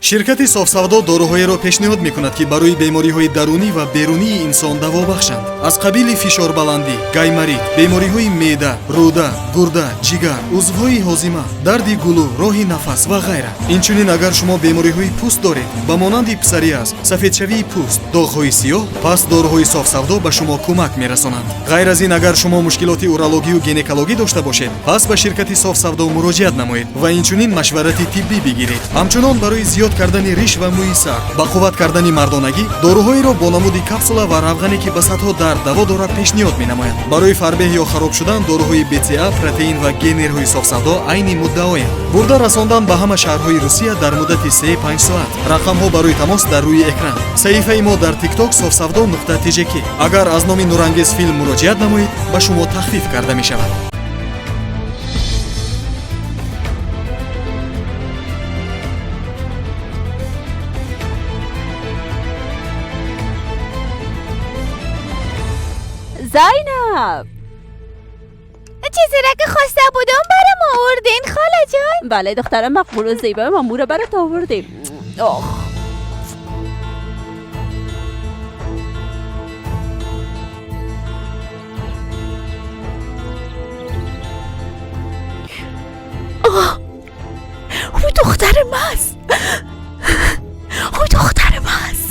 شرکت صاف‌سودا داروهایی را پیشنهاد می‌کند که برای بیماری‌های درونی و بیرونی انسان دوا بخشند. از قبیل فشار بلندی، گایماریت، بیماری‌های معده، روده، گرده، جگر، عضوهای هاضمه، درد گلو، راه نفس و غیره. اینچنین اگر شما بیماری‌های پوست دارید، به مانند پسوریاز، سفیدشوی پوست، داغ‌های سیاه، پس داروهای صاف‌سودا به شما کمک می‌رسانند. غیر از این اگر شما مشکلات اورولوژی و گینکولوژی داشته باشید، پس به شرکت صاف‌سودا مراجعت نمایید و اینچنین مشورت طبی بگیرید. همچنان برای زیاد کردن ریش و موی سر، با قوت کردن مردانگی، داروهایی را با نمود کپسولا و روغنی که به سطح درد دوا دارد پیشنهاد می‌نماید. برای فربه یا خراب شدن داروهای BCA، پروتئین و گینرهای صاف‌سودا عین مدعایند. برده رساندن به همه شهرهای روسیه در مدت 3-5 ساعت. رقم ها برای تماس در روی اکران. صفحه ما در تیک تاک صاف‌سودا.tjk. اگر از نام نورانگیز فیلم مراجعت نمایید، به شما تخفیف کرده می شود. زینب، چیزی را که خواسته بودم برام آوردین خاله جان؟ بله دخترم مقبول و زیبا مامو را برات آوردیم. آخ آه، او دختر ماست، او دختر ماست.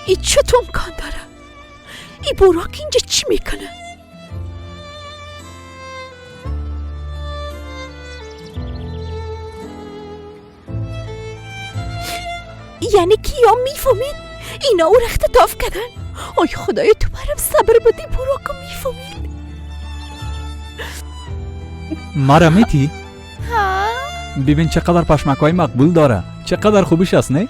ای چطور امکان داره؟ ای براک اینجا چی میکنه؟ یعنی کیا میفهمید اینا او رخت تاف کردن؟ آی خدای تو برم صبر بدی، براکو میفهمید. مرا میتی؟ ها؟ ببین چقدر پشمکای مقبول داره، چقدر خوبیش است نه؟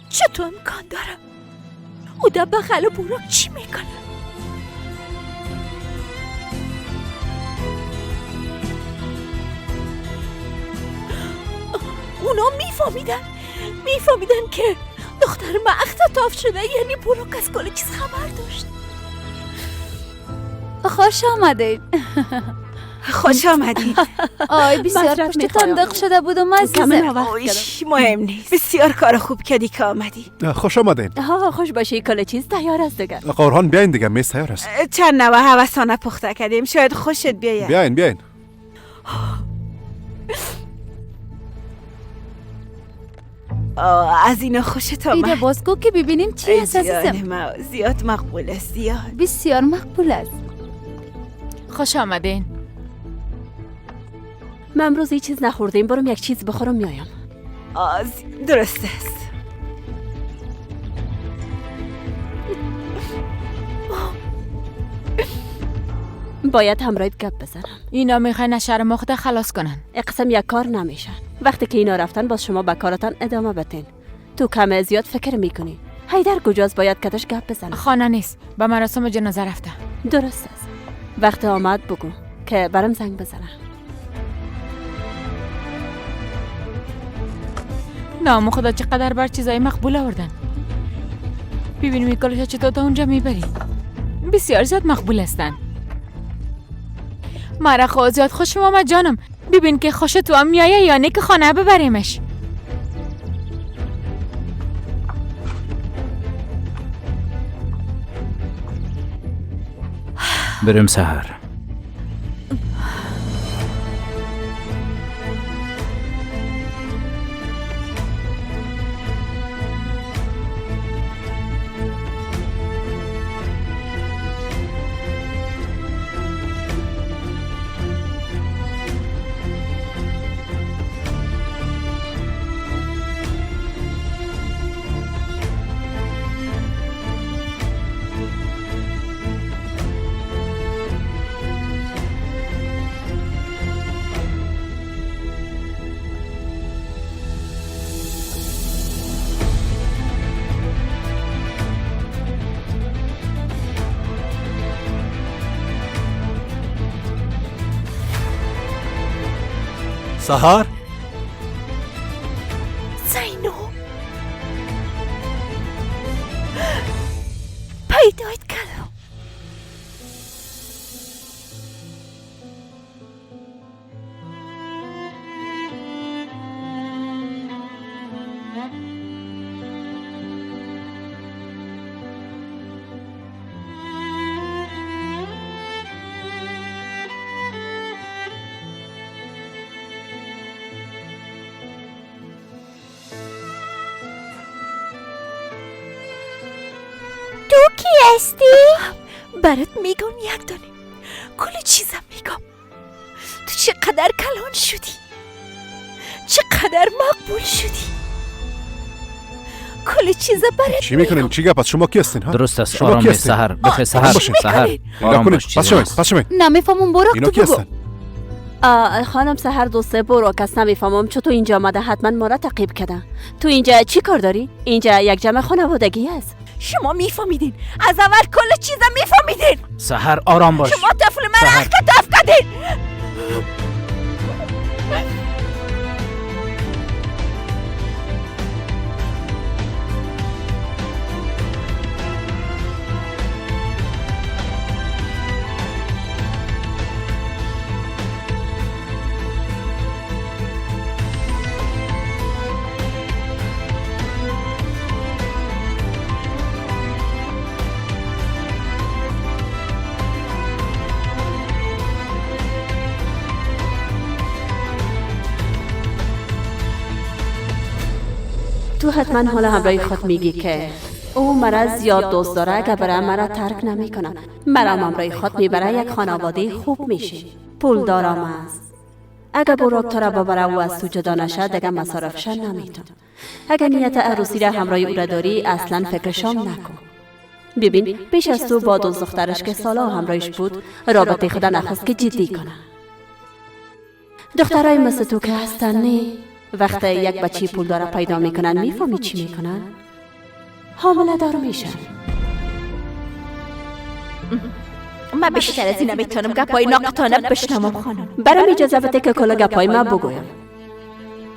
چطور امکان داره؟ او در بغل براک چی میکنه؟ اونا میفهمیدن که دختر ما اختطاف شده، یعنی براک از کل چیز خبر داشت. خوش آمدید. خوش آمدید. آی بسیار پشتتان دق شده بودم عزیزم. مهم نیست، بسیار کار خوب کردی که آمدی. خوش آمدین. ها خوش باشی، کل چیز تیار است دیگه. قرهان بیاین دیگه، میز تیار است. چند نوع هوسانه پخته کردیم، شاید خوشت بیاید. بیاین بیاین. از اینا خوشت آمد. ایده بازگو که ببینیم چی است عزیزم. زیاد مقبول است، زیاد بسیار مقبول است. خوش آمدین. من امروز هیچ چیز نخوردیم، برم یک چیز بخورم میایم. درست است. باید همراهت گپ بزنم. اینا میخواین از شر مخده خلاص کنن. اقسم یک کار نمیشه. وقتی که اینا رفتن باز شما به کارتان ادامه بدین. تو کم زیاد فکر میکنی. حیدر کجاست؟ باید کتش گپ بزنم. خانه نیست، به مراسم جنازه رفته. درست است. وقت آمد بگو که برام زنگ بزنه. نام خدا چقدر بر چیزای مقبول آوردن. ببینیم این کلش چطور تا اونجا میبری. بسیار زیاد مقبول هستن. مرا خود زیاد خوشم آمد جانم. ببین که خوش تو هم میایه یا نه که خانه ببریمش. بریم سحر. سحر؟ زینو پیدایت کردم. هستی؟ برات میگم یک دانه کل چیزم میگم. تو چقدر کلان شدی، چقدر مقبول شدی، کل چیزم برات. چی میکنین؟ چی گپ؟ شما کی هستین؟ درست است. آرام باش سحر، بخیر سحر، سحر آرام باش. پس شما نمیفهمم براک تو بگو. خانم سحر دوست براک است. نمیفهمم چطور اینجا آمده، حتما ما را تعقیب کرده. تو اینجا چی کار داری؟ اینجا یک جمع خانوادگی است. شما میفهمیدین از اول کل چیزم میفهمیدین. سحر آرام باش. شما طفل من اختطاف کردین. تو حتما حالا همراه خود میگی که او مرا زیاد دوست داره، اگه برای مرا ترک نمیکنه، مرا همراه خود میبره، یک خانواده خوب میشه، پول دارم است. اگه براک تو را ببره و از تو جدا نشه دیگه مصارفش نمیتون. اگه نیت عروسی را همراه او را داری اصلا فکرشام نکن. ببین پیش از تو با دوست دخترش که سالا همراهش بود رابطه خدا نخواست که جدی کنه. دخترای مثل تو که هستن نه، وقتی یک بچه پول داره پیدا میکنن میفهمی چی میکنن؟ حامله دار میشن. من بیشتر از این نمیتونم گپای ناقطانه بشنوم خانم. برام اجازه بده که کل گپای ما بگویم.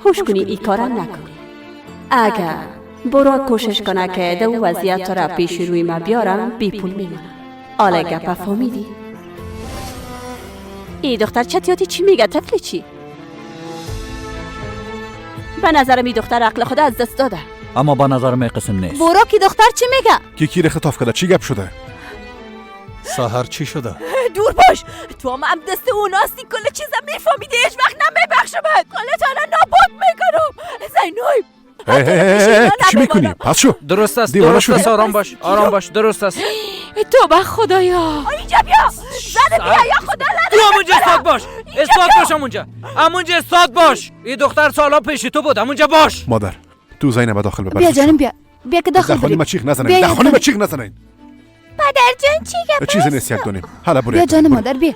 هوش کنی ای کارم نکنی. اگر برا کوشش کنه که دو وضعیت را پیش روی ما بیارم بی پول میمونم. آله گپا فهمیدی؟ ای دختر چتیاتی چی میگه؟ طفل چی؟ به نظرم این دختر عقل خدا از دست داده. اما به نظر من قسم نیست. برو که دختر چی میگه؟ کی اختطاف کرده؟ چی گپ شده؟ سحر چی شده؟ دور باش، تو هم دست اوناستی، کل چیزم میفهمیدی، هیچ وقت نمیبخشمت، کل تانا نابود میکنم. زینوی چی میکنی؟ پس شو. درست است، درست است، آرام باش، آرام باش، درست است. توبه خدایا. اینجا بیا، زن بیا، یا خدا لعنت. تو همونجا استاد باش، استاد باش، همونجا، همونجا استاد باش. این دختر سالا پیش تو بود، همونجا باش. مادر تو زینب داخل ببر. بیا جانم بیا، بیا که داخل بریم. دخانه چیخ نزنین، دخانه چیخ نزنین. پدر جان چی گپ؟ چیزی نیست، یک دونیم. حالا برو. بیا جان مادر بیا.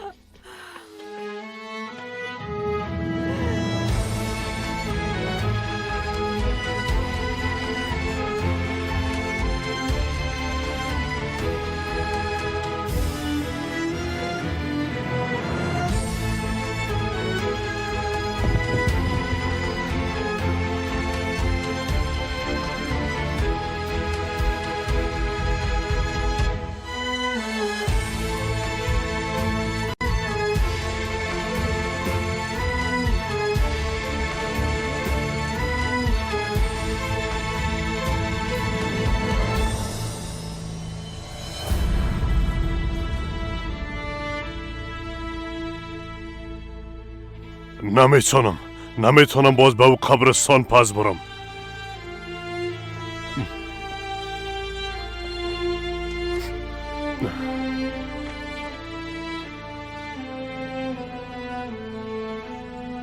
نمیتونم باز به او قبرستان پس برم.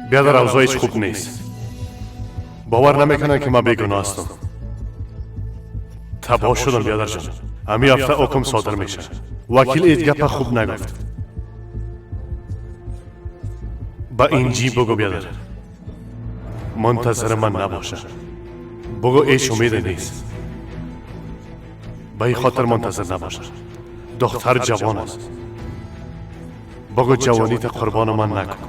بیادر اوضاعش خوب نیست. باور نمیکنن که من بیگناه هستم. تباه شدم بیادر جان. همی هفته حکم صادر میشه. وکیل اید گپ خوب نگفت. با اینجی بگو بیادر منتظر من نباشه. بگو ایش امید نیست. به این خاطر منتظر نباشه. دختر جوان است. بگو جوانیت قربان من نکن.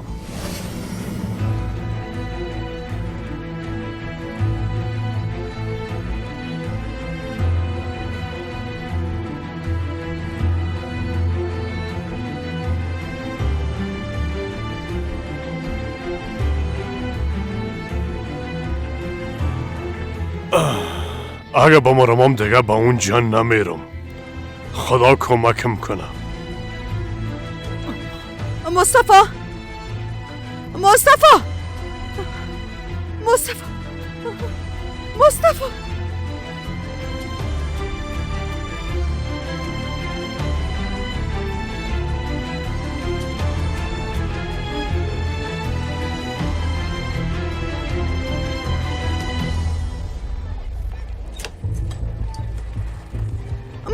اگه بمرمم دیگه به اونجا نمیرم. خدا کمکم کنه. مصطفی، مصطفی، مصطفی، مصطفی.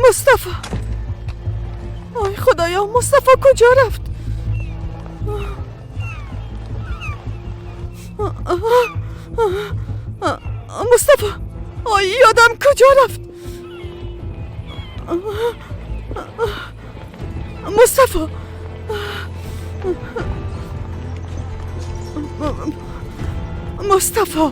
مصطفی، آی خدایا، مصطفی کجا رفت؟ مصطفی، آی یادم کجا رفت؟ مصطفی، مصطفی.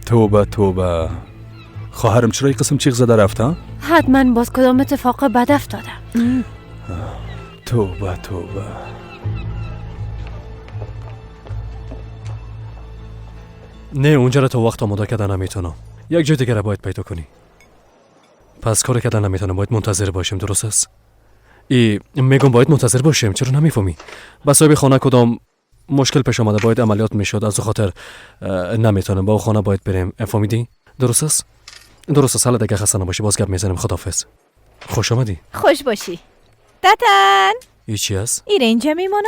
توبه توبه. خواهرم چرا این قسم چیغ زده رفت؟ حتما باز کدام اتفاق بد افتاده. توبه توبه. نه اونجا را تا وقت آماده کردن نمیتونم. یک جای دیگه را باید پیدا کنی. پس کار کردن نمیتونم، باید منتظر باشیم. درست است؟ ای میگم باید منتظر باشیم. چرا نمیفهمی؟ به صاحب خانه کدام مشکل پیش آمده، باید عملیات میشد، از خاطر نمیتونم با خانه باید بریم. فهمیدی؟ درست است؟ درست است. حالا دیگه خسته نباشی، باز گپ میزنیم. خداحافظ. خوش آمدی. خوش باشی. تتن ای چی است؟ ایره اینجا میمانم.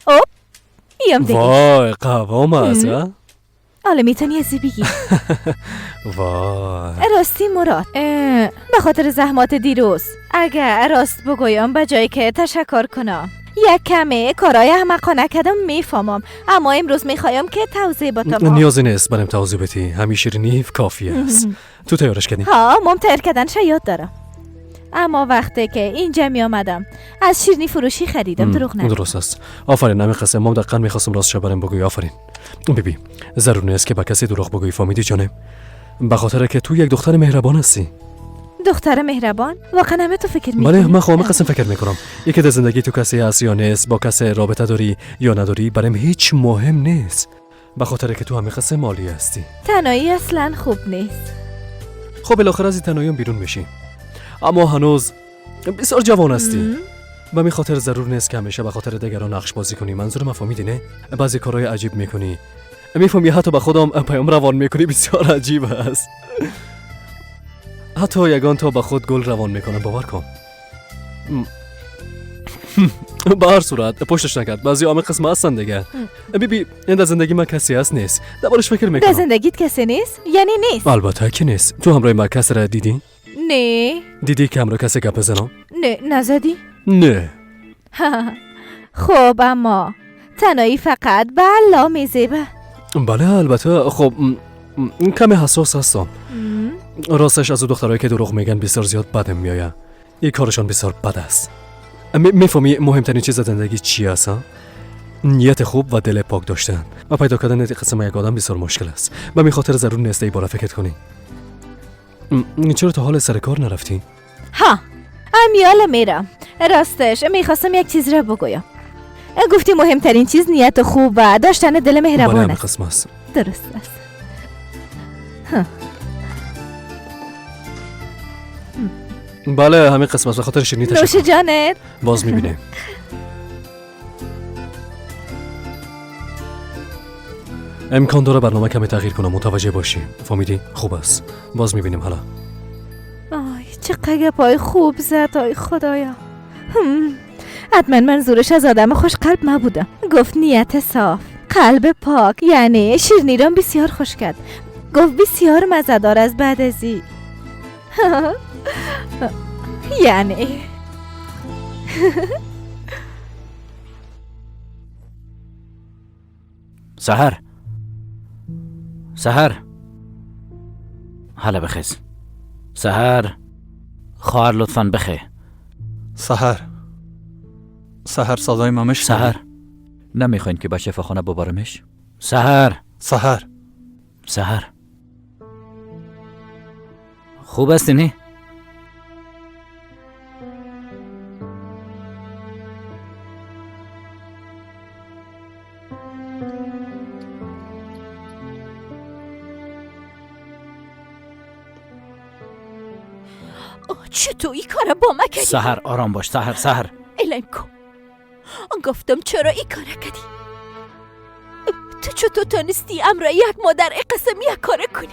اوپ ایم دیگه. وای قوام است. حالا میتونی ازی بگی. وای راستی مراد، به خاطر زحمات دیروز اگر راست بگویم به جایی که تشکر کنم یک کمه کارای احمقانه کردم میفهمم، اما امروز میخوایم که توضیح بدم. نیازی نیست برام توضیح بدی، همین شیرینی کافی است. تو تیارش کردی؟ ها، مم تیار کردنش یاد دارم، اما وقتی که اینجا می آمدم از شیرینی فروشی خریدم. دروغ نگم. درست است. آفرین. همین قصه ما دقیقاً میخواستم راستش برام بگویی. آفرین. ببین ضرور نیست که با کسی دروغ بگویی، فهمیدی جانم؟ به خاطر که تو یک دختر مهربان هستی. دختر مهربان؟ واقعا همه تو فکر میکنی؟ بله من خواهم قسم فکر میکنم. یکی در زندگی تو کسی هست یا نیست، با کسی رابطه داری یا نداری، برایم هیچ مهم نیست، به خاطر که تو همه قسم مالی هستی. تنهایی اصلا خوب نیست. خب بالاخره از تنهایی بیرون میشی، اما هنوز بسیار جوان هستی. به می خاطر ضرور نیست که همیشه به خاطر دیگران نقش بازی کنی. منظور ما فهمیدی نه؟ بعضی کارهای عجیب میکنی، میفهمی؟ حتی به خودم پیام روان میکنی، بسیار عجیب است. حتی یگان تا به خود گل روان میکنم، باور کن. به هر صورت پشتش نکرد. بعضی عامل قسم هستن دیگه. ببین این در زندگی من کسی هست نیست، دربارش فکر میکنم. در زندگیت کسی نیست؟ یعنی نیست؟ البته که نیست. تو همراه من کسی را دیدی؟ نه. دیدی که همراه کسی گپ بزنم؟ نه. نزدی؟ نه. خب اما تنهایی فقط به الله میزیبه. بله البته. خب کمی حساس هستم. راستش از او دخترایی که دروغ میگن بسیار زیاد بدم میآید. این کارشان بسیار بد است. میفهمی مهمترین چیز زندگی چی است؟ نیت خوب و دل پاک داشتن و پیدا کردن قسم یک آدم بسیار مشکل است. به می خاطر ضرور نیست ای باره فکر کنی. چرا تا حال سر کار نرفتی؟ ها امیال میرم. راستش میخواستم یک چیز را بگویم. گفتی مهمترین چیز نیت خوب و داشتن دل مهربان است. قسم است. درست است. بله همین قسم است. به خاطر شیرینی تشکر. نوش جانت. باز میبینیم. امکان داره برنامه کمی تغییر کنم، متوجه باشی. فهمیدی؟ خوب است. باز میبینیم حالا. آی چه گپای خوب زد. آی خدایا. حتما منظورش از آدم خوش قلب نبودم. گفت نیت صاف، قلب پاک، یعنی شیرینی را بسیار خوش کرد. گفت بسیار مزه‌دار از بعد ازی. یعنی سحر، سحر، حالا بخیز. سحر، خواهر لطفاً بخی. سحر، سحر صدای ما میشنوی؟ سحر، نمیخواین که به شفاخانه ببرمش؟ سحر، سحر، سحر، خوب هستی نه؟ چطور این کار با ما کردی؟ سحر آرام باش. سحر، سحر، الیم کو گفتم چرا این کار کردی؟ تو چطور تانستی امرای یک مادر قسم یک کار کنی؟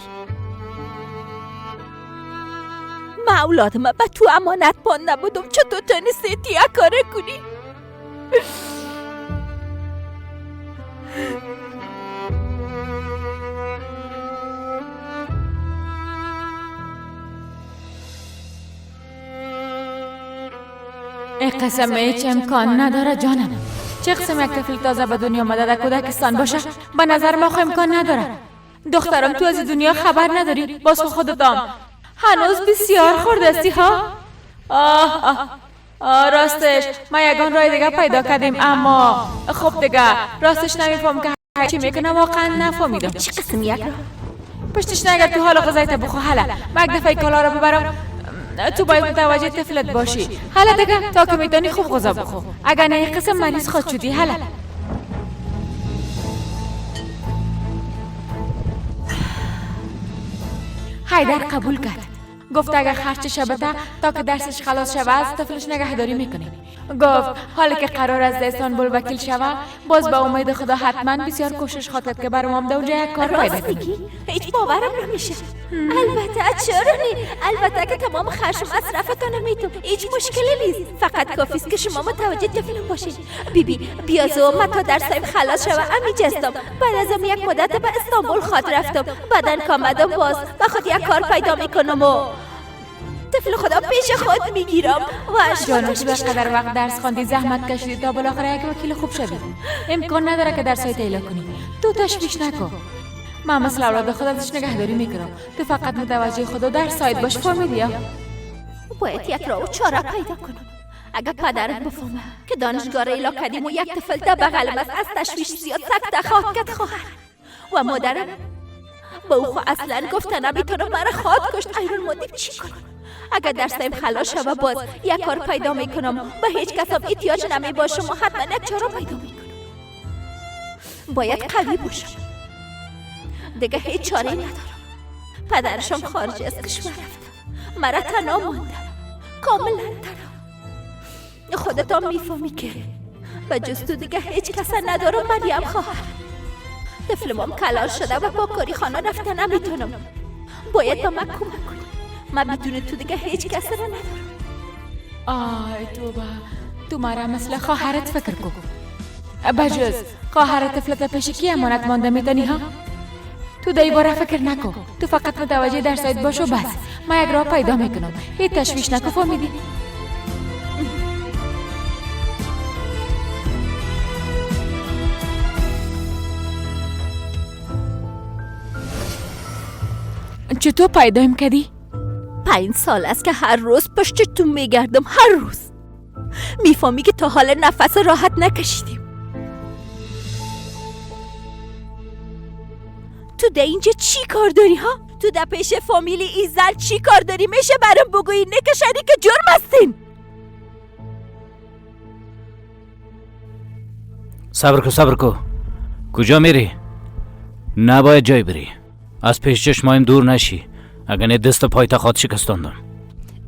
من اولادم به تو امانت پان نبودم، چطور تانستی تی یک کار کنی؟ ای قسم هیچ امکان نداره جانم. چه قسم یک طفل تازه به دنیا آمده در کودکستان باشه؟ به نظر ما خو امکان نداره. دخترم تو از دنیا خبر نداری، باز خودتام هنوز بسیار خرد هستی ها. آه آه آه، راستش ما یگان راه دیگه پیدا کردیم، اما خب دیگه راستش نمیفهم که چی میکنم، واقعا نفهمیدم. چه قسم یک راه؟ پشتش نگر تو حال غذایت بخو. حالا ما یک دفعه کالا رو ببرم، تو باید متوجه طفلت باشی. حالا دیگه تا که میتونی خوب غذا بخو، اگر نه قسم مریض خود شدی. حالا حیدر قبول کرد. گفت اگر خرچ شبته تا که درسش خلاص شوه از طفلش نگهداری میکنه. گفت حالا که قرار است استانبول وکیل شوه، باز به امید خدا حتما بسیار کوشش خواهد کرد که برام در اونجا یک کار پیدا کنه. هیچ باورم نمیشه. البته چرا نی؟ البته که تمام خرج و مصرفتان میتونم، هیچ مشکلی نیست. فقط کافی است که شما متوجه طفلم باشید. بیبی بیازو من تا درسایم خلاص شوه امی جستم. بعد از یک مدت به استانبول خواهد رفتم. بعدن که آمدم باز به خود یک کار پیدا میکنم و طفل خدا پیش خود میگیرم. جانم تو قدر وقت درس خواندی، زحمت کشیدی تا بالاخره یک وکیل خوب شدی. امکان نداره که درسای تیلا کنی. تو تشویش نکن. من مثل اولاد خود ازش نگهداری میکنم. تو فقط متوجه خدا در سایت باش. فهمیدی؟ باید یک راه و چاره پیدا کنم. اگر پدرم بفهمه که دانشگاه ایلا کردیم و یک طفل در بغلم است، از تشویش زیاد سکته خواهد کرد خواهر. و مادرم به او خو اصلا گفته نمیتونم، مرا خواهد کشت. ایران ماندیم چی کنم؟ اگر درسایم خلاص شوه باز یک کار پیدا میکنم، به هیچ کسم احتیاج نمی باشم و حتما یک چاره پیدا میکنم. باید قوی باشم، دیگه هیچ چاره ندارم. پدرشم خارج از کشور رفته، مرا تنها مانده، کاملا تنها. خودتان میفهمی که به جز تو دیگه هیچ کس ندارم. مریم خواهر طفلمم کلان شده و با کاری خانه رفته نمیتونم. باید به من کمک کنی. من بدون تو دیگه هیچ کس را ندارم. آی توبه، تو مرا مثل خواهرت فکر کن. بجز خواهر طفلت پیش کی امانت مانده میتونی ها؟ تو در باره فکر نکن. تو فقط متوجه درسایت باش و بس. من یک راه پیدا میکنم، هیچ تشویش نکن. فهمیدی؟ چطور پیدایم کردی؟ 5 سال است که هر روز پشت تو میگردم، هر روز. میفهمی که تا حال نفس راحت نکشیدیم. تو در اینجا چی کار داری ها؟ تو در پیش فامیلی ایزل چی کار داری؟ میشه برام بگویی؟ نه که شریک جرم هستین. صبر کو، صبر کو. کجا میری؟ نباید جای بری. از پیش چشمایم دور نشی، اگر نه دست پای تا خود شکستاندم.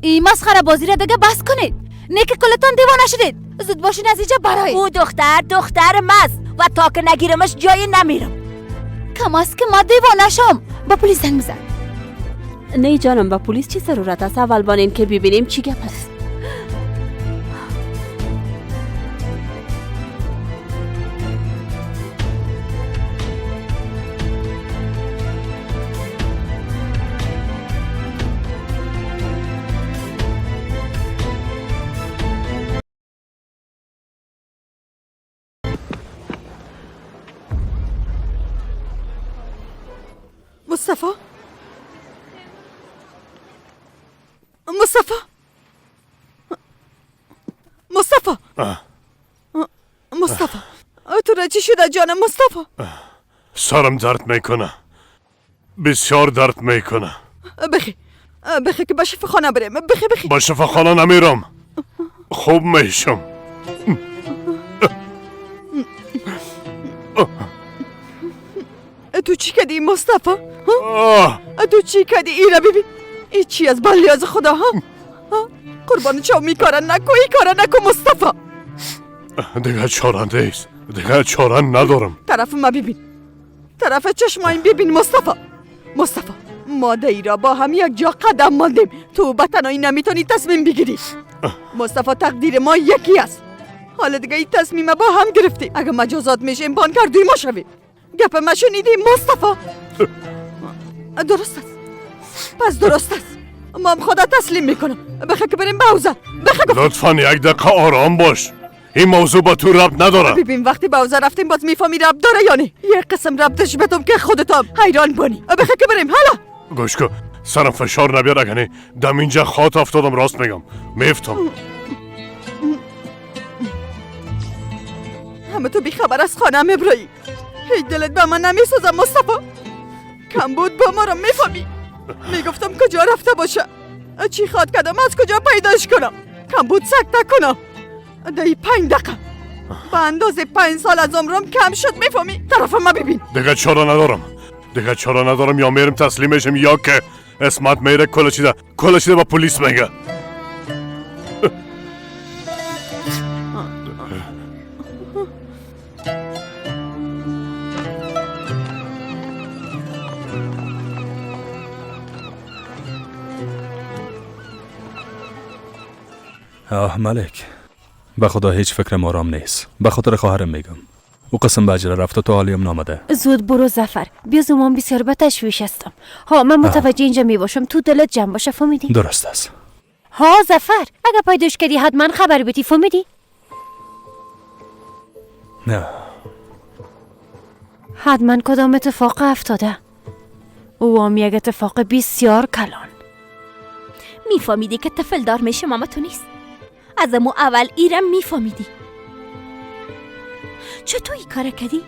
این مسخره بازی را دیگه بس کنید. نه که کلتان دیوانه شدید. زود باشین از اینجا برای. او دختر دختر ماست و تا که نگیرمش جایی نمیرم. کم است که ما دیوانه شم. با پلیس زنگ بزن. نه جانم، با پلیس چی ضرورت است؟ اول بانین که ببینیم چی گپ است. مصطفی، مصطفی، مصطفی، مصطفی، تو را چی شده جانم مصطفی؟ سرم درد میکنه، بسیار درد میکنه. بخی بخی که به شفاخانه بریم. بخی بخی. به شفاخانه نمیرم، خوب میشم. تو چی کردی مصطفی؟ تو چی کردی؟ ایره ببین، ای چی از بلیاز خدا ها؟ قربان چاو می کاره نکو، ای کاره نکو مصطفی. دیگه چاره نیست، دیگه چاره ندارم. طرف ما ببین، طرف چشمایم ببین مصطفی. مصطفی، ما دیرا با هم یک جا قدم ماندیم، تو به تنهایی نمیتونی تصمیم بگیری. مصطفی تقدیر ما یکی است. حالا دیگه این تصمیم با هم گرفتیم. اگه مجازات میشیم بانکر دوی ما شویم. گپ ما شنیدی مصطفی؟ درست است، پس درست است. ما هم خدا تسلیم میکنم. بخه که بریم بوزه. بخه. لطفا یک دقیقه آرام باش، این موضوع با تو ربط نداره. ببین وقتی بوزه رفتیم باز میفهمی ربط داره یا نه. یه قسم ربطش بتم که خودت حیران بانی. بخه که بریم. حالا گوش کن، سرم فشار نبیار، اگه نه دم اینجا خاط افتادم. راست میگم میفتم. همه تو بیخبر از خانه میبرایی. هیچ دلت به من نمیسوزم مصطفی. کم بود با ما رو میفهمی. میگفتم کجا رفته باشه، چی خواد کردم، از کجا پیداش کنم. کم بود سکته کنم. دی 5 دقیقه به اندازه 5 سال از عمرم کم شد. میفهمی؟ طرف ما ببین. دیگه چرا ندارم، دیگه چرا ندارم. یا میرم تسلیم میشم یا که اسمت میره کل چیده با پلیس میگه. آه ملک، به خدا هیچ فکرم آرام نیست. به خاطر خواهرم میگم. او قسم به اجره رفته تا حالیم نامده. زود برو ظفر، بیا زمان بسیار به تشویش هستم. ها من متوجه اینجا میباشم، تو دلت جمع باشه فهمیدی؟ درست است. ها ظفر، اگه پیداش کردی حتما خبر بدی فهمیدی؟ نه حتما کدام اتفاق افتاده. او هم یک اتفاق بسیار کلان. میفهمیدی که طفل دار میشه ماما تو نیست. از امو اول ایرم میفهمیدی. چطور ای کار کردی؟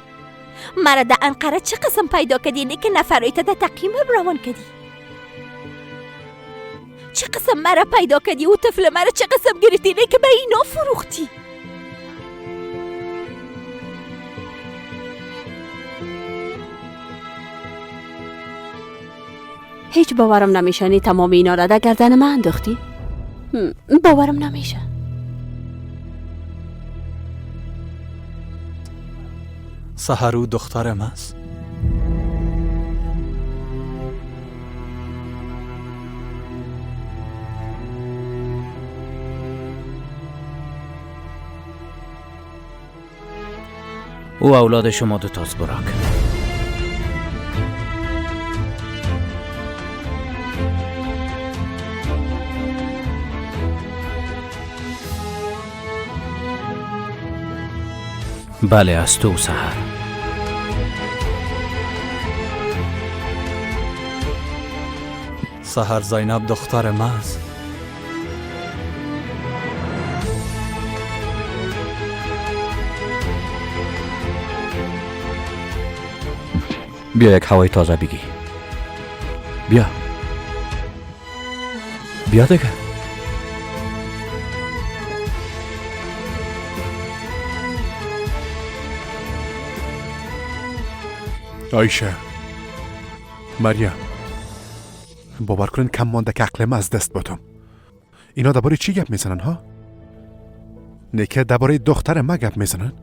مرا در انقره چه قسم پیدا کردی نه که نفرایت در تقییم روان کردی؟ چه قسم مرا پیدا کردی و طفل مرا چه قسم گرفتی نه که به اینا فروختی؟ هیچ باورم نمیشه تمام اینا را در گردن من انداختی. باورم نمیشه. سحر او دخترم است. او اولاد شما دو تاست براک. بله از تو سحر. سحر زینب دختر من است. بیا یک هوای تازه بگی. بیا بیا دیگه. عایشه، مریم، باور کنین کم مانده که عقلم از دست باتم. اینا درباره چی گپ میزنن ها؟ نیکه درباره دختر ما گپ میزنن؟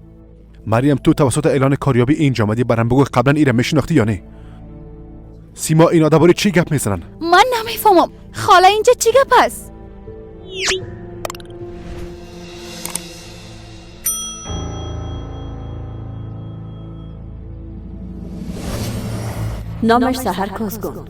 مریم تو توسط اعلان کاریابی اینجا آمدی، برام بگو قبلا ایره میشناختی یا نه؟ سیما اینا درباره چی گپ میزنن؟ من نمیفهمم خاله اینجا چی گپ است؟ نامش سحر کوزگون،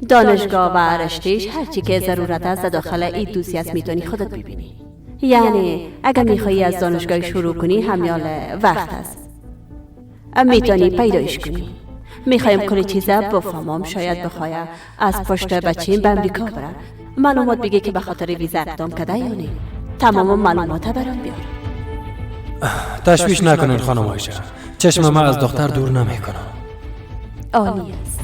دانشگاه و رشتهش هرچی که ضرورت است داخل این دوسیه است میتونی خودت ببینی. یعنی اگر میخوایی از دانشگاه شروع کنی همیال وقت است، میتونی پیدایش کنی. میخوایم کلی چیزا بفهمم، شاید بخواه از پشت بچیم به امریکا بره. معلومات بگه که به خاطر ویزا اقدام کرده یا نه. تمام معلومات برام بیار. تشویش نکنین خانم عایشه، چشم ما از دختر دور نمیکنم. عالی است.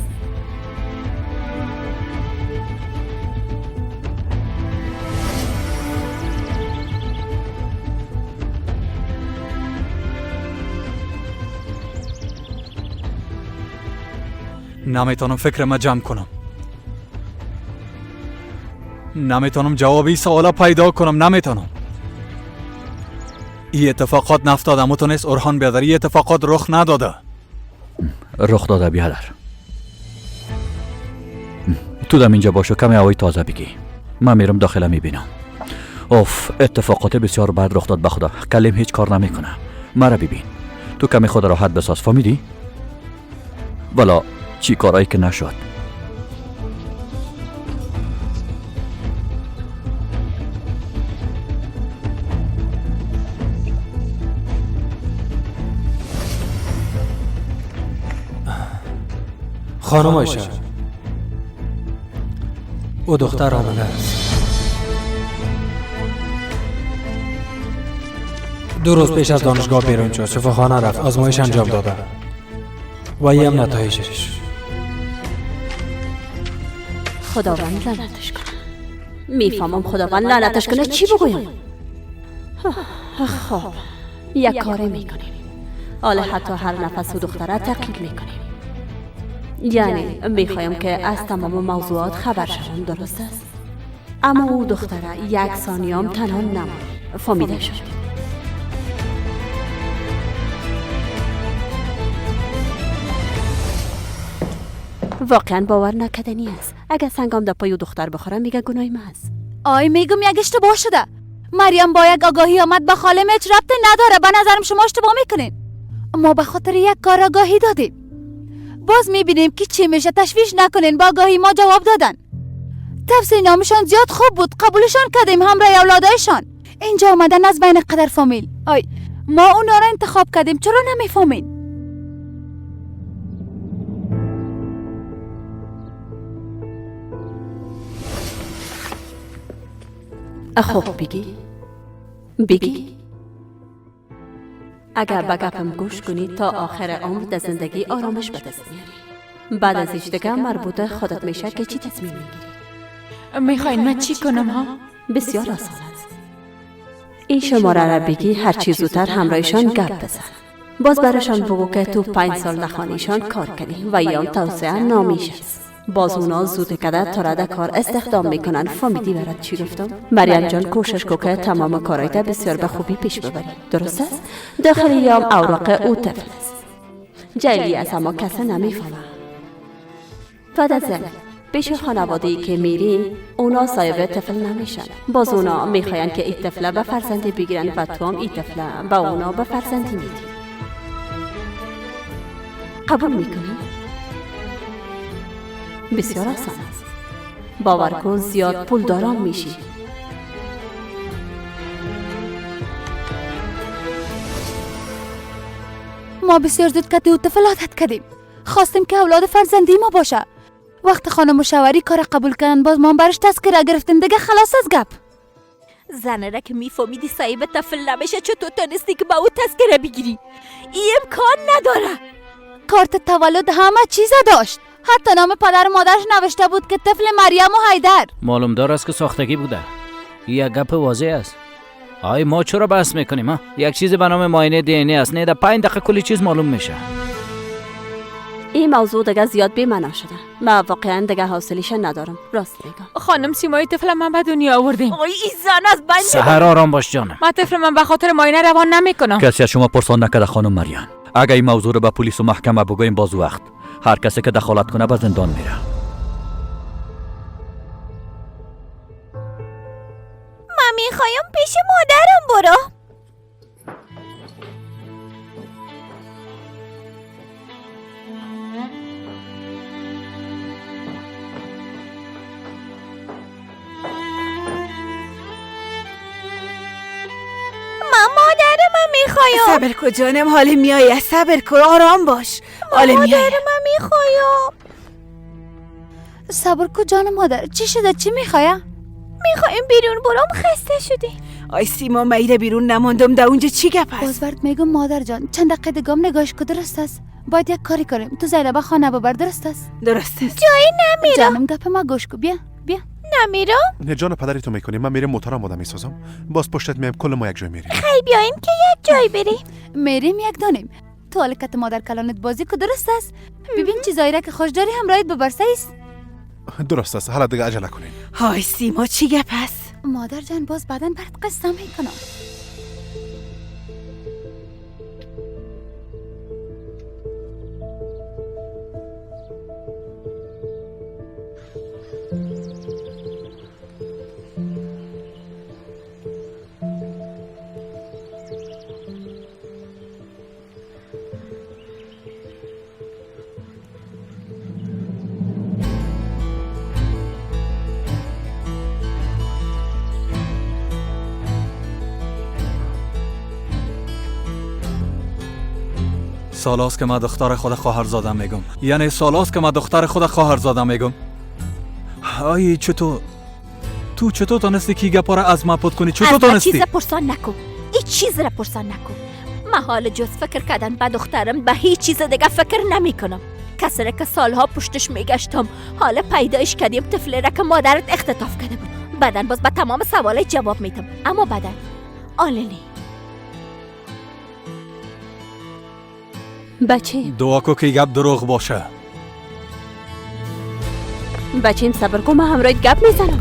نمیتونم فکر ما جمع کنم، نمیتونم جواب این سوالا پیدا کنم، نمیتونم. این اتفاقات نفتاده، متونست اورهان بیادر، این اتفاقات رخ نداده. رخ داده بیادر. تو دم اینجا باش و کمی هوای تازه بگی. من میرم داخل میبینم. اوف، اتفاقات بسیار بد رخ داد به خدا. کلیم هیچ کار نمیکنه. مرا ببین، تو کمی خود راحت بساز، فهمیدی؟ والا چی کارایی که نشد. خانم عایشه، او دختر آمده است. 2 روز پیش از دانشگاه بیرون شد، شفاخانه رفت، آزمایش انجام داده و این هم نتایجش. خداوند لعنتش کنه. میفهمم خداوند لعنتش کنه. چی بگویم؟ خب یک کاره میکنیم. حالا حتی هر نفس و دختره تعقیب میکنیم. یعنی میخوایم که از تمام موضوعات خبر شوم، درست است؟ اما او دختره یک ثانیه هم تنها نماند. فهمیده شد. واقعا باور نکردنی است. اگر سنگام در پای دختر بخورم میگه گناه من است. آی میگم یک اشتباه شده. مریم با یک آگاهی آمد به خاله، هیچ ربط نداره. به نظرم شما اشتباه میکنین. ما به خاطر یک کار آگاهی دادیم. باز میبینیم که چی میشه. تشویش نکنین، با آگاهی ما جواب دادن. تفسیر نامشان زیاد خوب بود، قبولشان کردیم همراه اولادایشان. اینجا آمدن از بین قدر فامیل. آی ما اونا را انتخاب کردیم، چرا نمیفهمین؟ خب بگی اگر به گپم گوش کنی تا آخر عمر در زندگی آرامش به دست میاری. بعد از ایش دیگه مربوط خودت میشه که چی تصمیم میگیری. میخواین من چی کنم ها؟ بسیار آسان است. این شماره را بگی، هر چی زودتر همراهشان گپ بزن. باز برشان بگو که تو 5 سال در خانهشان کار کردی و یام توسعه نامیش است. باز اونا زود کده تا را در کار استخدام میکنن. فهمیدی برات چی گفتم؟ مریم جان کوشش کو که تمام کارایت بسیار به خوبی پیش ببری، درست است؟ داخل یام اوراق او طفل است. جلی از اما کسی نمیفهمه. بعد از پیش خانواده‌ای که میرین اونا صاحب طفل نمیشن. باز اونا میخواین که این طفل به فرزندی بگیرن و تو هم این طفل به اونا به فرزندی میدی. قبول میکنی؟ بسیار آسان است. باور کن زیاد پول دارم میشی. ما بسیار زود کتی و طفل عادت کردیم. خواستیم که اولاد فرزندی ما باشه. وقت خانه مشاوری کار قبول کردن، باز ما برش تذکره گرفتیم دیگه. خلاص از گپ. زنه را که میفهمیدی صاحب طفل نمیشه، چطور تونستی که با او تذکره بگیری؟ این امکان نداره. کارت تولد همه چیز داشت، حتی نام پدر و مادرش نوشته بود که طفل مریم و حیدر. معلوم دار است که ساختگی بوده. یک گپ واضح است. آی ما چرا بحث میکنیم ها؟ یک چیز به نام معاینه دی ان ای است. نه در 5 دقیقه کلی چیز معلوم میشه. این موضوع دیگه زیاد بی‌معنا شده. من واقعا دیگه حوصله‌اش ندارم، راست میگم. خانم سیمای طفل من به دنیا آوردیم. آی این زن از بند. سحر آرام باش جانم. من طفل من به خاطر معاینه روان نمیکنم. کسی از شما پرسان نکرده خانم مریم. اگه این موضوع رو به پلیس و محکمه بگوییم باز وقت هر کسی که دخالت کنه به زندان میره. من میخوایم پیش مادرم برو. من مادرم میخوایم. صبر کن جانم، حال میایه. صبر کن، آرام باش. حال میایه. مادرم میخوایم. صبر کن جان مادر، چی شده؟ چی میخوایم؟ میخوایم بیرون برام، خسته شدی. آی سیما، من ایره بیرون نماندم. در اونجا چی گپ است؟ باز برات میگم مادر جان، چند دقیقه دیگه نگاش کو. درست است، باید یک کاری کنیم. تو زینب خانه ببر. درست است؟ درست است. جایی نمیرم. جانم گپ ما گوش کو، بیا بیا. نمیرم. نه جان پدری تو میکنی. من میرم موتورم آدم میسازم، باز پشتت میام، کل ما یک جای میریم. خیلی بیایم که یک جای بریم. میریم یک دانیم. تو حال کت مادر کلانت بازی کو. درست است؟ ببین چیزایی را که خوش داری همراهت ببر. است درست است. حالا دیگه عجله کنین. های سیما چی گپ است؟ مادر جان باز بعداً برات قصه میکنم. سالاست که من دختر خود خواهرزاده میگم. یعنی سالاست که من دختر خود خواهرزاده میگم. آی چطور تو چطور تانستی که گپا را از ما پد کنی؟ چطور تانستی؟ از چیز پرسان نکن. این چیز را پرسان نکن. من حال جز فکر کردن به دخترم به هیچ چیز دیگه فکر نمی کنم. کسی را که سالها پشتش میگشتم حالا پیدایش کردیم، طفل را که مادرت اختطاف کرده بود. بعدن باز به تمام سوالای جواب میدم، اما بعدن آلنی. بچه دعا کو که گپ دروغ باشه. بچیم صبر کن، من همراهت گپ میزنم.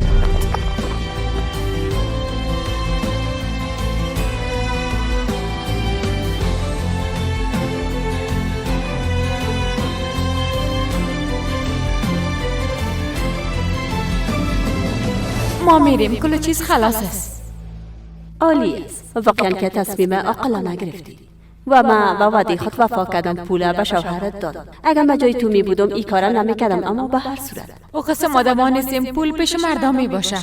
ما میریم، کل چیز خلاص است. عالی است. واقعا که تصمیم عاقلانه گرفتی و من به وعده خود وفا کردم. پول به شوهرت دادم. اگر من جای تو می بودم این کارا نمیکردم، اما به هر صورت او قسم آدمان نیستیم. پول پیش مردم می باشه.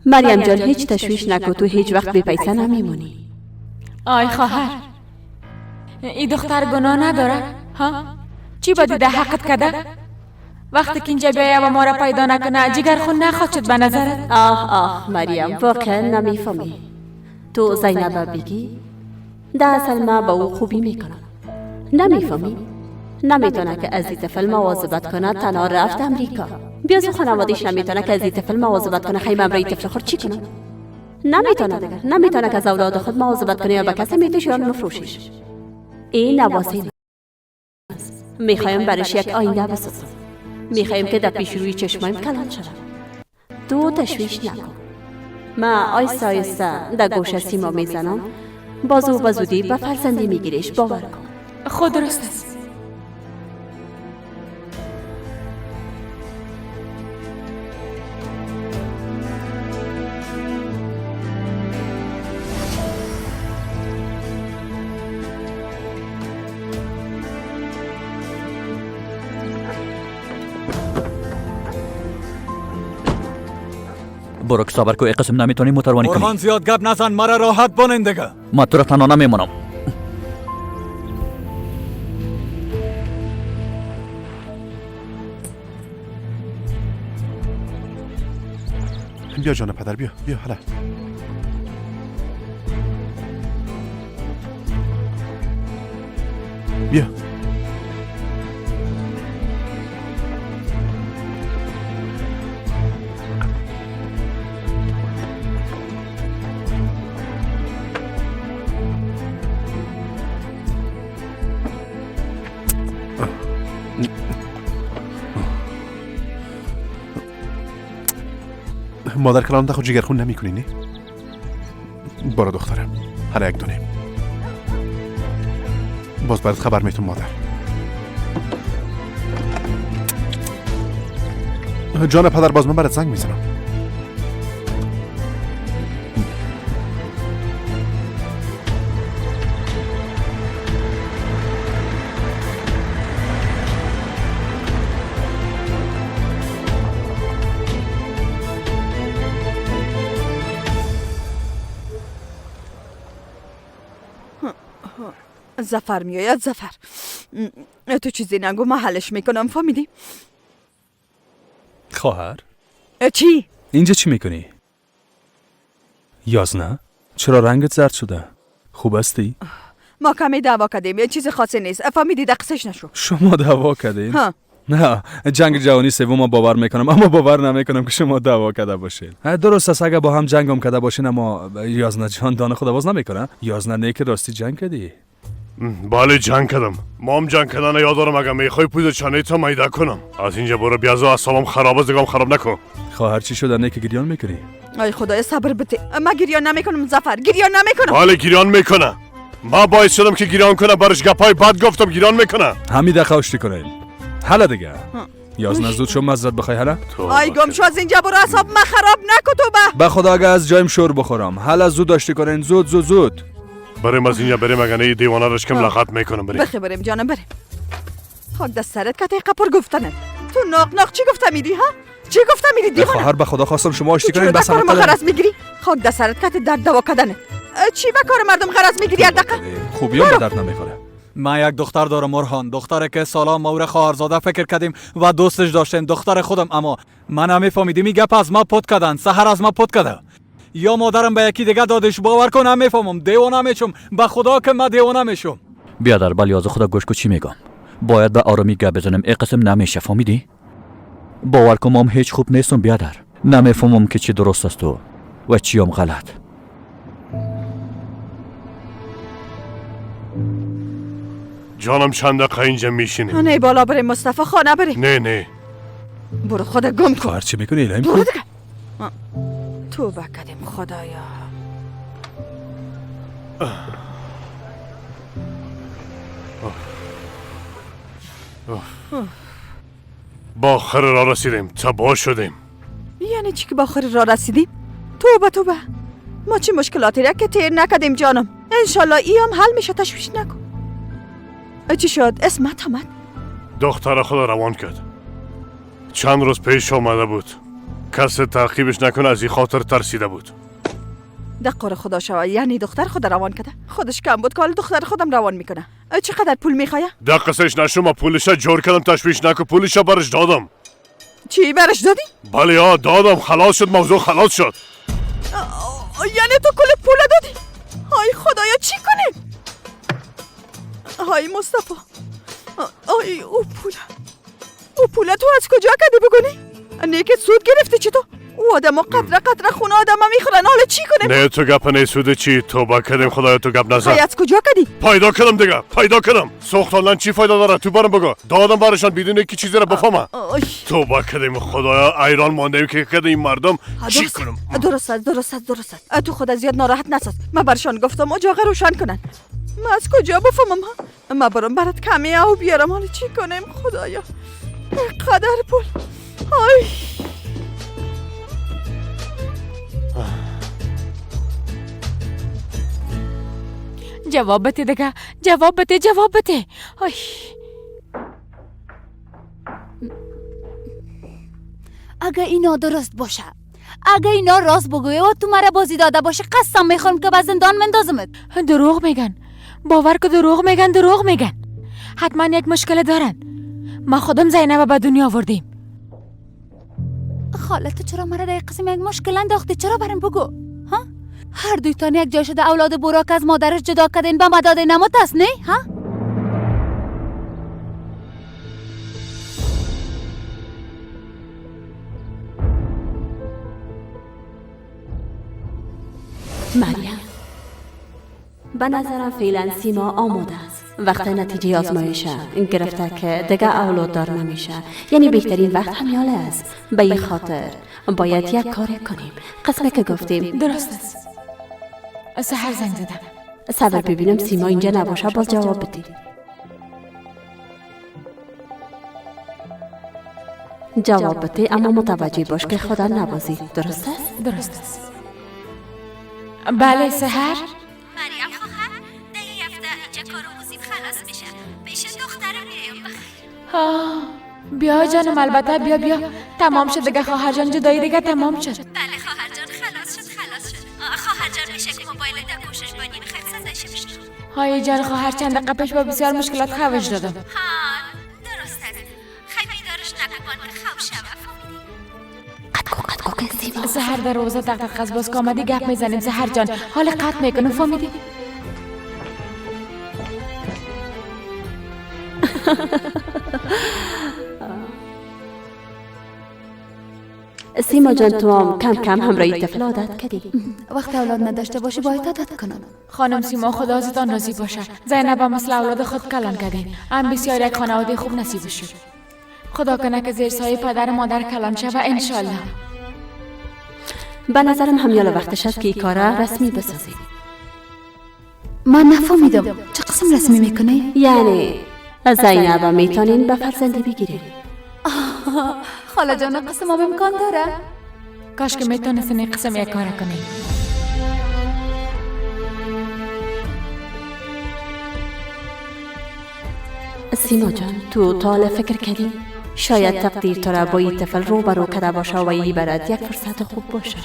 مریم جان هیچ تشویش نکن، تو هیچ وقت بی پیسه نمیمونی. آی خواهر، این دختر گناه نداره ها؟ چی با دیده حقت کرده؟ وقتی که اینجا بیایه و ما را پیدا نکنه جگر خون نخواهد شد به نظرت؟ آه آه مریم، واقعا نمیفهمی. تو زینب بگی در اصل ما با او خوبی میکنم. نمیفهمی؟ نمیتونه که از این طفل مواظبت کنه. تنها رفت امریکا. بیاز خانوادهش نمیتونه که از این طفل مواظبت کنه. خیلی من برای طفل خود چی کنم؟ نمیتونه دیگر. نمیتونه که از اولاد خود مواظبت کنه یا به کسی میتوش یا مفروشش. این نواسه است. میخوایم برش یک آینده بسازم. میخوایم که در پیش روی چشمایم کلان شود. تو تشویش نکن. من آیسته آیسته در گوشه سیما میزنم. بازو به زودی به فرزندی میگیریش، باور کن. خود درست است. برو که صبر کو، ای قسم نمیتونی موتروانی کنی. قربان زیاد گپ نزن، مرا راحت بانین دیگه. ما تو را تنها نمیمونم. بیا جان پدر، بیا بیا. حالا بیا. مادر کلان تا خود جگرخون نمیکنی نه؟ برو دخترم، هر یک دونه. باز برات خبر میتون مادر. جان پدر باز من برات زنگ میزنم. ظفر میآید. ظفر تو چیزی نگو، من حلش میکنم، فهمیدی؟ خواهر چی؟ اینجا چی میکنی؟ یازنه؟ چرا رنگت زرد شده؟ خوب هستی؟ ما کمی دعوا کردیم، یه چیز خاصی نیست، فهمیدی؟ دقسش نشو. شما دعوا کردین؟ نه، جنگ جهانی سوم باور میکنم، اما باور نمیکنم که شما دعوا کرده باشین. درست است اگه با هم جنگ هم کرده باشین، اما یازنه جان دانه خود باز نمیکنه. یازنه نه که راستی جنگ کردی؟ بله جنگ کردم. مام جنگ کردن یاد دارم. اگه میخوای پول چنه تا میده کنم. از اینجا برو بیازو، اعصابم خراب است، دیگه خراب نکن. خواهر چی شده نه که گریان میکنی؟ ای خدای صبر بده. من گریان نمیکنم ظفر، گریان نمیکنم. بله گریان میکنه. ما باعث شدم که گریان کنه، برش گپای بد گفتم، گریان میکنه. همین دقیقه آشتی کنین. حالا دیگه. یازنه زود شو مزد بخوای حالا؟ ای گم شو از اینجا برو، اعصاب من خراب نکن تو. به خدا اگه از جایم شور بخورم. حالا زود آشتی کنین، زود زود زود. بریم از اینجا بریم، اگه نه دیوانه رش کم لغت میکنم. بریم بخی بریم جانم بریم. خاک دست سرت که قپر گفتنه تو ناق ناق چی گفته میری ها؟ چی گفته میری دیوانه؟ خواهر به خدا خواستم شما آشتی کنین، بس هم غرض میگیری. خاک دست سرت که در دوا کردنه. چی به کار مردم غرض میگیری؟ هر دقیقه خوبی هم به درد نمیخوره. من یک دختر دارم مرهان، دختره که سالا ما او را خواهرزاده فکر کردیم و دوستش داشتیم، دختر خودم، اما من نمیفهمیدیم این گپ از ما پت کردن، سحر از ما پت کرده. یا مادرم به یکی دیگه دادش، باور کن نمیفهمم، دیوانه میشم، به خدا که من دیوانه میشم. بیادر بلیاز خدا گوش کو چی میگم. باید به آرامی گپ بزنم، ای قسم نمیشه، فهمیدی؟ باور کن مام هیچ خوب نیستم بیادر، نمیفهمم که چی درست است و چی هم غلط. جانم چند دقیقه اینجا میشینیم. نه بالا بریم مصطفی، خانه بریم. نه نه برو خدا گم کن. خواهر چی میکنی؟ الهیم برو دیگه. توبه کردیم خدایا. با آخر را رسیدیم، تباه شدیم. یعنی چی که با آخر را رسیدیم؟ توبه توبه. ما چه مشکلاتی را که تیر نکردیم جانم. انشالله ای هم حل میشه، تشویش نکن. چی شد؟ اسمت آمد؟ دختر خود روان کرد. چند روز پیش آمده بود. کس تعقیبش نکنه، از این خاطر ترسیده بود. دقار خدا شوه، یعنی دختر خود روان کرده. خودش کم بود که حال دختر خودم روان میکنه. چقدر پول میخوایه؟ دقسش نشو، ما پولش جور کردم، تشویش نکن، پولش برش دادم. چی برش دادی؟ بله ها دادم، خلاص شد موضوع، خلاص شد. یعنی تو کل پول دادی؟ های خدایا چی کنیم؟ های مصطفی، آی او پول تو از کجا کردی بگونی؟ نه که سود گرفتی چی تو؟ او آدم ها قطره قطره خونه آدم ها میخورن، حالا چی کنیم؟ نه تو گپ نه سود چی؟ توبه کردیم خدایا تو گپ نزن. از کجا کردی؟ پیدا کردم دیگه، پیدا کردم. سوختاندن چی فایده داره؟ تو برام بگو. دادم برشان بدون که چیزی را بفهمه. توبه کردیم خدایا، ایران ماندیم که کردیم این مردم چی کنم؟ درست است درست است درست است. تو خود زیاد ناراحت نساز. من برشان گفتم اجاق روشن کنن. من از کجا بفهمم؟ من برام برات کمی او بیارم. حالا چی کنیم خدایا؟ قدر پول. آی جواب بده دیگه، جواب بده، جواب بده. آی اگه اینا درست باشه، اگه اینا راست بگویه و تو مرا بازی داده باشه، قسم میخورم که به زندان مندازمت. دروغ میگن، باور که دروغ میگن، دروغ میگن. حتما یک مشکل دارن. ما خودم زینب به دنیا آوردیم. خاله تو چرا مرا در قسم یک مشکل انداختی؟ چرا برام بگو؟ ها؟ هر دویتان یک جای شده، اولاد براک از مادرش جدا کردین، به مداد نمات است نه؟ ها؟ مریم، به نظرم فعلا سیما آماده است. وقت نتیجه آزمایش گرفته که دیگه اولاد دار نمیشه، یعنی بهترین وقت همیاله است. به این خاطر باید یک کار کنیم. قسمه که گفتیم درست است. سحر زنگ زدم. صبر ببینم سیما اینجا نباشه باز جواب بدی. جواب بده، اما متوجه باش که خدا نبازی. درست است؟ درست است. بله سحر. مریم خواهر، ده هفته اینجا کار و وظیف خلاص میشه. پیش دخترم میایم. بخیر. بیا جانم، البته بیا بیا. تمام شد دیگه خواهر جان، جدایی دیگه تمام شد. بله خواهر جان، خلاص شد خلاص شد. خواهر جان میشه که موبایل در گوشش بانی میخواد صدایش بشنوم. های جان خواهر، چند دقیقه پیش با بسیار مشکلات خوش دادم. ها درست است. خیلی بیدارش نکن که خواب شوه. قد کو که سیما. سحر در روزه تق تق از باز که آمدی گپ میزنیم. سحر جان حال قطع میکنم، فهمیدی؟ سیما جان تو هم کم کم همراهی طفل عادت کردی. وقت اولاد نداشته باشی باید عادت کنم. خانم سیما خدا ازتان راضی باشه. زینب هم مثل اولاد خود کلان کردین، هم بسیار یک خانواده خوب نصیب شد. خدا کنه که زیر سایه پدر و مادر کلان شوه انشالله. به نظرم همیال وقتش است که این کار رسمی بسازیم. من نفهمیدم چه قسم رسمی میکنی؟ یعنی زینب میتونین به فرزندی بگیرین. خاله جان قسم هم امکان داره؟ کاش که میتونستین این قسم یک کار کنی. سیما جان تو تا فکر کردی؟ شاید تقدیر تو را با این طفل روبرو کرده باشه و ای برات یک فرصت خوب باشه.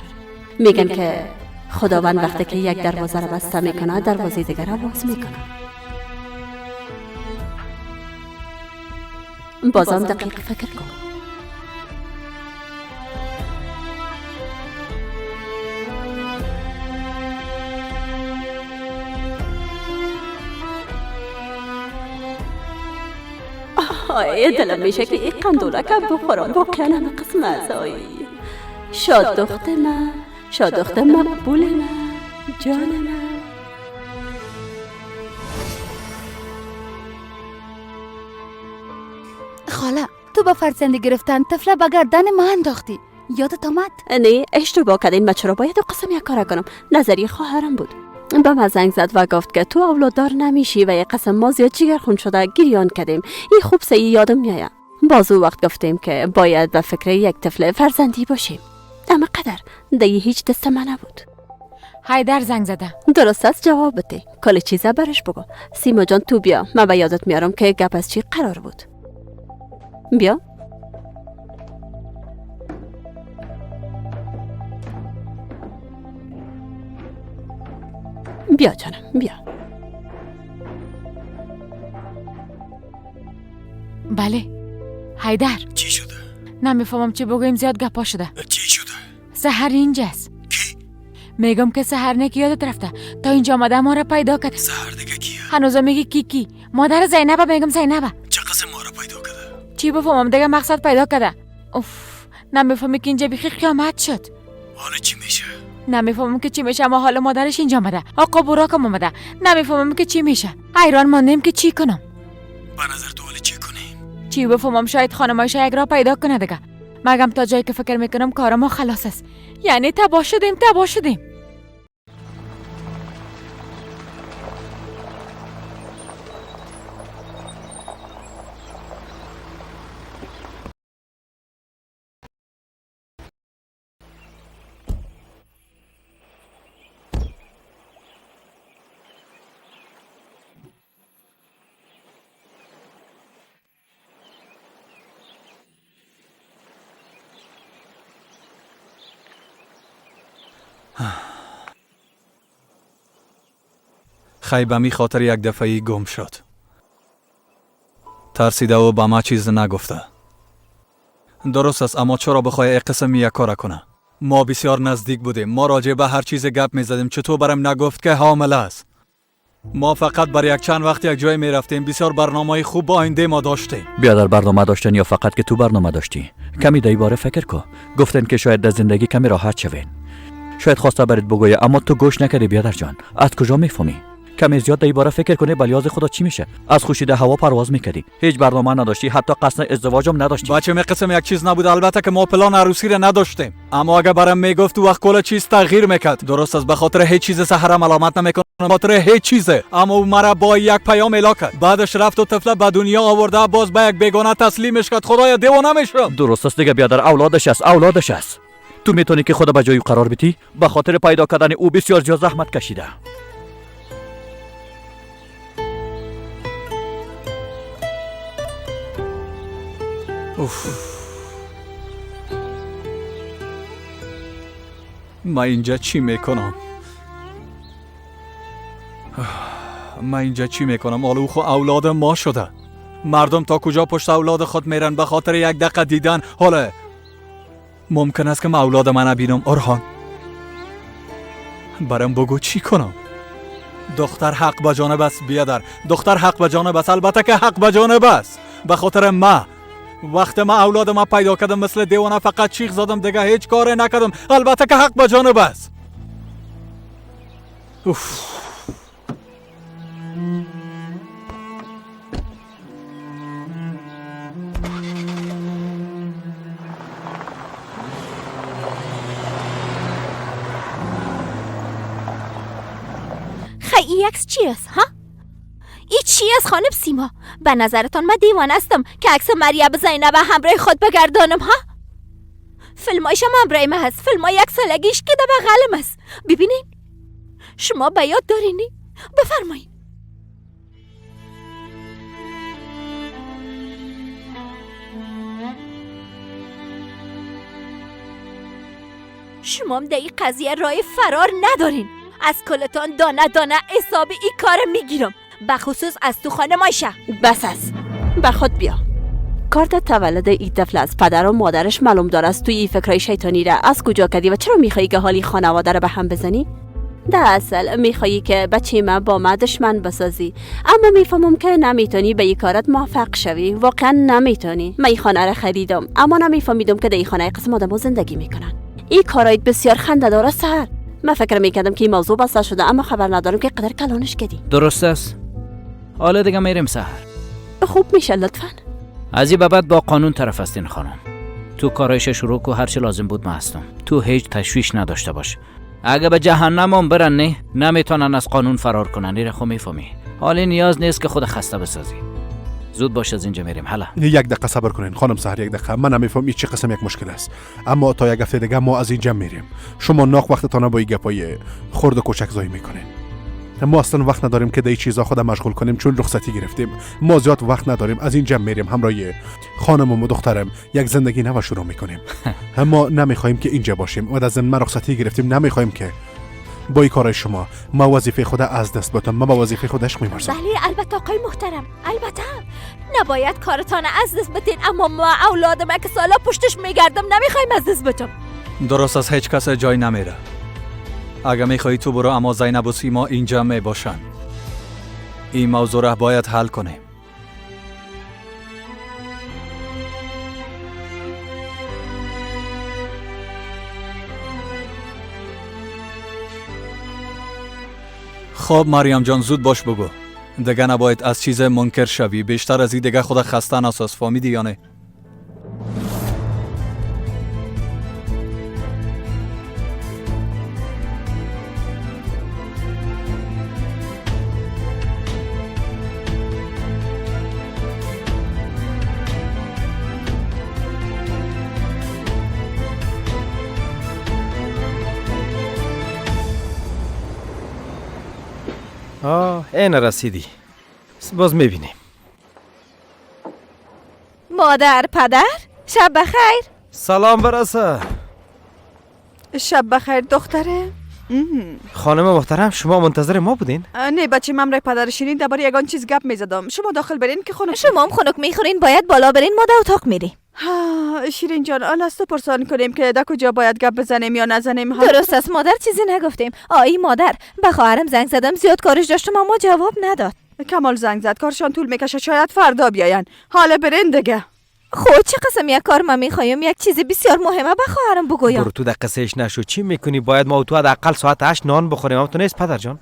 میگن که خداوند وقتی که یک دروازه را بسته میکنه دروازه دیگر را باز میکنه. بازم دقیق فکر کن. آی دلم میشه که این قندولکم بخورم. واقعا همه قسم از آی شاد دخت من، شاد دخت مقبول من، جان من. خاله تو با فرزندی گرفتن طفله به گردن من انداختی، یادت آمد؟ نه اشتباه کردین. من چرا باید قسم یک کار کنم؟ نظری خواهرم بود. به من زنگ زد و گفت که تو اولاددار نمیشی و یک قسم ما زیاد جگرخون شده گریان کردیم. این خوب سعی یادم میآید. باز او وقت گفتیم که باید به فکر یک طفل فرزندی باشیم. اما قدر دیگه هیچ دست من نبود. حیدر زنگ زده. درست است، جواب بده. کل چیزا برش بگو. سیما جان تو بیا، من به یادت میارم که گپ از چی قرار بود. بیا. بیا جانم بیا. بله حیدر. چی شده؟ نمیفهمم چی بگویم، زیاد گپا شده. چی شده؟ سحر اینجاست. کی؟ میگم که سحر نه که یادت رفته تا اینجا آمده ما را پیدا کرد. سحر دیگه کیه؟ هنوز میگی کی کی؟ مادر زینب. میگم زینب. چه قسم ما را پیدا کرده؟ چی بفهمم دیگه، مقصد پیدا کرده. اوف نمیفهمی که اینجا بیخی قیامت شد. حالا چی میشه؟ نمیفهمم که چی میشه، اما حالا مادرش اینجا آمده، آقا براکم آمده. نمیفهمم که چی میشه، حیران ماندیم که چی کنم. به نظر تو حالا چی کنیم؟ چی بفهمم، شاید خانم عایشه یک راه پیدا کنه دیگه. مگم تا جایی که فکر میکنم کار ما خلاص است، یعنی تباه شدیم تباه شدیم. خی به می خاطر یک دفعه گم شد. ترسیده و به ما چیز نگفته. درست است، اما چرا بخوای قسم یک کار کنه؟ ما بسیار نزدیک بودیم، ما راجع به هر چیز گپ میزدیم. چطور برم نگفت که حامله است؟ ما فقط برای یک چند وقت یک جای میرفتیم. بسیار برنامه خوب با آینده ما داشتیم. بیادر برنامه داشتن یا فقط که تو برنامه داشتی؟ کمی در باره فکر کو. گفتن که شاید در زندگی کمی راحت شوین. شاید خواسته برات بگویه اما تو گوش نکردی بیادر جان. از کجا میفهمی؟ کمی زیاد در باره فکر کنی بلیاز خدا چی میشه؟ از خوشی در هوا پرواز میکردی، هیچ برنامه نداشتی، حتی قصد ازدواجم نداشتی. بچه می قسم یک چیز نبود. البته که ما پلان عروسی را نداشتیم، اما اگه برام میگفت وقت کل چیز تغییر میکرد. درست است، به خاطر هیچ چیز سحر ملامت نمیکنم، به خاطر هیچ چیزه، اما او مرا با یک پیام اعلام کرد، بعدش رفت و طفل به دنیا آورده، باز به یک بیگانه تسلیمش کرد. خدایا دیوانه میشم. درست است دیگه بیادر، اولادش است، اولادش است. تو میتونی که خدا به جای او قرار بدی؟ به خاطر پیدا کردن او بسیار زیاد زحمت کشیده. اوف. من اینجا چی میکنم؟ من اینجا چی میکنم؟ حالا او خو اولاد ما شده. مردم تا کجا پشت اولاد خود میرن به خاطر یک دقیقه دیدن؟ حالا ممکن است که من اولاد من نبینم. ارهان برام بگو چی کنم؟ دختر حق به جانب است بیادر، دختر حق به جانب است، البته که حق به جانب است. به خاطر ما وقت ما اولاد ما پیدا کردم مثل دیوانه فقط چیخ زدم، دیگه هیچ کاری نکردم. البته که حق به جانب است. اوف. خی ای عکس چی است ها؟ ای چی است خانم سیما؟ به نظرتان من دیوانه هستم که عکس مریم زینب همراه خود بگردانم ها؟ فیلمایش هم همراه من هست، فیلمای یک سالگیش که در بغلم است. ببینین، شما به یاد دارینی؟ بفرمایین. شما هم در این قضیه راه فرار ندارین. از کلتان دانه دانه حساب این کار میگیرم، بخصوص از تو خانم عایشه. بس است، به خود بیا. کارت تولد این طفل از پدر و مادرش معلوم دار است. توی این فکرای شیطانی را از کجا کردی و چرا میخوایی که حالی خانواده را به هم بزنی؟ در اصل میخوایی که بچه من با ما دشمن بسازی، اما میفهمم که نمیتونی به این کارت موفق شوی. واقعا نمیتونی. من این خانه را خریدم، اما نمیفهمیدم که در این خانه قسم آدم‌ها زندگی میکنن. این کارایت بسیار خنده دار است سحر. من فکر میکردم که این موضوع بسته شده، اما خبر ندارم که قدر کلانش کردی. درست است. حالا دیگه میریم سحر. خوب میشه لطفا. از این به بعد با قانون طرف هستین خانم. تو کارایش شروع کو، هر چه لازم بود من هستم. تو هیچ تشویش نداشته باش. اگه به جهنم هم برن نه نمیتونن از قانون فرار کنن. ایره خو میفهمی. حالا نیاز نیست که خود خسته بسازی. زود باش از اینجا میریم. حالا یک دقیقه صبر کنین خانم سحر، یک دقیقه. من نمیفهم این چه قسم یک مشکل است، اما تا یک هفته دیگه ما از اینجا میریم. شما ناق وقتتان با این گپای خرد و کوچک ضایع میکنین. ما اصلا وقت نداریم که در چیزا خود مشغول کنیم، چون رخصتی گرفتیم. ما زیاد وقت نداریم، از اینجا میریم همراه خانمم و دخترم یک زندگی نو شروع میکنیم. ما نمیخوایم که اینجا باشیم و از ما رخصتی گرفتیم، نمیخوایم که با این کارای شما ما وظیفه خود از دست بدم. ما با وظیفه خود عشق می‌ورزم. بله البته آقای محترم، البته نباید کارتان از دست بدین، اما ما اولادم که سالا پشتش میگردم نمیخوایم از دست بدم. درست از هیچ کس جای نمیره. اگه میخوایی تو برو، اما زینب و سیما اینجا میباشن. این موضوع را باید حل کنیم. خب مریم جان زود باش بگو. دیگه نباید از چیز منکر شوی. بیشتر از این دیگه خود خسته نساز. فهمیدی یا نه؟ این رسیدی. باز میبینیم. مادر پدر شب بخیر. سلام برسه. شب بخیر دختره. خانم محترم شما منتظر ما بودین؟ نه بچه، من رای پدر شیرین درباره یگان چیز گپ میزدم. شما داخل برین که خنک. شما هم خنک میخورین، باید بالا برین، ما در اتاق میریم. شیرین جان حالا از تو پرسان کنیم که در کجا باید گپ بزنیم یا نزنیم. درست است مادر، چیزی نگفتیم. آی مادر، به خواهرم زنگ زدم، زیاد کارش داشتم اما جواب نداد. کمال زنگ زد، کارشان طول میکشه، شاید فردا بیاین. حالا برین دیگه. خب چه قسم یک کار من میخوایم، یک چیز بسیار مهمه به خواهرم بگویم. برو تو در قصهش نشو. چی میکنی؟ باید ما تو حداقل ساعت 8 نان بخوریم. هم تو نیست پدر جان؟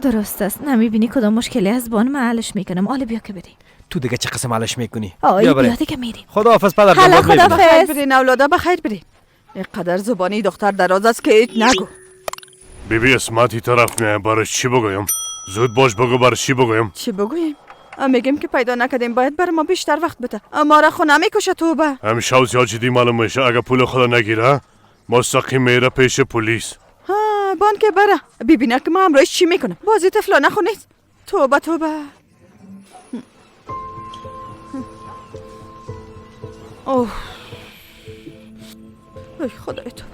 درست است. نمیبینی کدام مشکلی از بان من حلش میکنم. حالا بیا که بریم. تو دیگه چه قسم حلش میکنی؟ آی بیا دیگه میریم. خداحافظ پدر. حالا خداحافظ. برین اولادا، بخیر برین. اینقدر زبانی دختر دراز است که هیچ نگو. بیبی اسمتی طرف میایم، برای چی بگویم؟ زود باش بگو برای چی بگویم؟ چی بگویم؟ میگیم که پیدا نکردیم، باید بر ما بیشتر وقت بده. ما را خو نمیکشه توبه. همیشه زیاد جدی معلوم میشه. اگه پول خدا نگیره مستقیم میره پیش پلیس. ها بان که بره ببینه که ما همراهش چی میکنم. بازی طفلانه خو نیست. توبه توبه. اوه ای خدای توبه.